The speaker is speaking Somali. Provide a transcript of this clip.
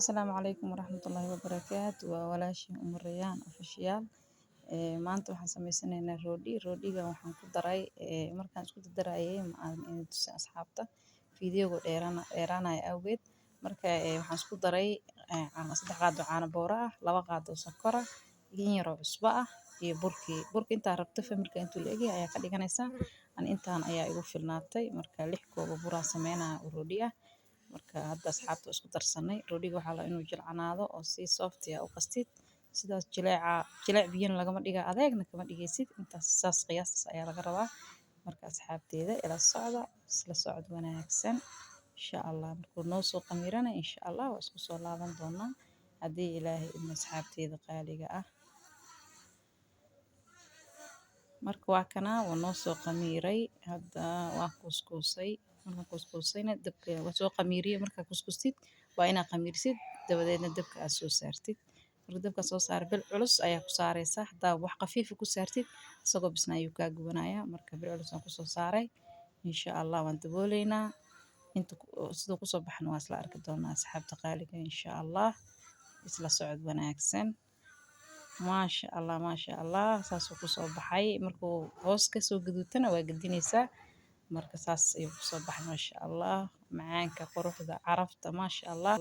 Asalaamu calaykum waraxmatullaahi wabarakaatu. Waa walaashin Umu Rayaan Official. Maanta waxaan sameysanaynaa roodhi. Roodhiga waxaan ku daray markaan isku darayay ma aan idin tusin asxaabta, fiidiyowga dheerana dheeraanaya awgeed. Marka waxaan isku daray 3 qaado caano booro ah, 2 qaado sokor ah, in yar oo cusbo ah iyo burkii. Burka intaa rabto, familka intuu la egyahay ayaa ka dhiganaysaa. Ani intaan ayaa igu filnaatay. Marka 6 koob oo bur aan sameynaya oo roodhi ah. Marka hadda asxaabta isku darsanay. Roodhiga waxaa la inuu jilcanaado oo si soft ah u qastid. Sidaas jileeca, jileec biyana lagama dhiga, adeegna kama dhigaysid. Intaas saas qiyaastaas ayaa laga rabaa. Marka asxaabteeda ila socda, isla socod wanaagsan. Insha Allah markuu noo soo qamiirana, insha Allah waa isku soo laaban doonaa haddii Ilaahay idmo, asxaabteeda qaaliga ah. Marka waa kana, wuu noo soo qamiiray. Hadda waan kuuskuusay. Markaan kuuskuusayna dabka waa soo qamiiriyay. Markaa kuuskuustid waa inaa qamiirsid, dabadeedna dabka aad soo saartid. Marka dabka soo saar, bil culus ayaa ku saaraysa. Hadaa wax khafiif ku saartid, isagoo bisna ayuu kaa gubanayaa. Marka bil culus aan kusoo saaray. Insha Allah waan dabooleynaa. Inta sidoo kusoo baxna waa isla arki doonaa, asxaabta qaaliga, insha Allah. Isla socod wanaagsan. Maasha Allah, maasha Allah, saasuu kusoo baxay. Markuu hoos ka soo gaduutana waa gedinaysaa. Marka saas ayuu kusoo baxay, maasha Allah. Macaanka, quruxda, carafta, maasha Allah.